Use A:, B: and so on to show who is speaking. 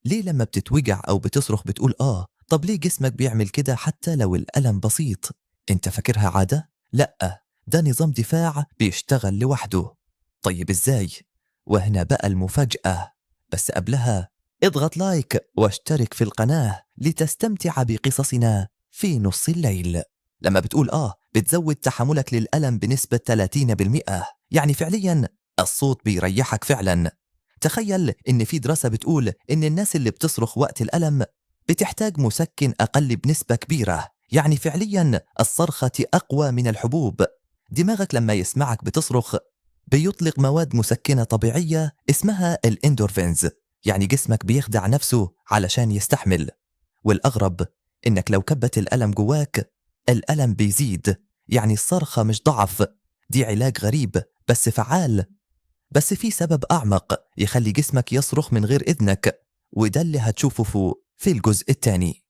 A: ليه لما بتتوجع أو بتصرخ بتقول آه؟ طب ليه جسمك بيعمل كده حتى لو الألم بسيط؟ أنت فاكرها عادة؟ لأ، ده نظام دفاع بيشتغل لوحده. طيب إزاي؟ وهنا بقى المفاجأة، بس قبلها اضغط لايك واشترك في القناة لتستمتع بقصصنا في نص الليل. لما بتقول آه بتزود تحملك للألم بنسبة 30%، يعني فعليا الصوت بيريحك فعلا. تخيل إن في دراسة بتقول إن الناس اللي بتصرخ وقت الألم بتحتاج مسكن أقل بنسبة كبيرة، يعني فعليا الصرخة أقوى من الحبوب. دماغك لما يسمعك بتصرخ بيطلق مواد مسكنة طبيعية اسمها الإندورفينز، يعني جسمك بيخدع نفسه علشان يستحمل. والأغرب إنك لو كبت الألم جواك الألم بيزيد، يعني الصرخة مش ضعف، دي علاج غريب بس فعال. بس في سبب أعمق يخلي جسمك يصرخ من غير إذنك، وده اللي هتشوفه فوق في الجزء الثاني.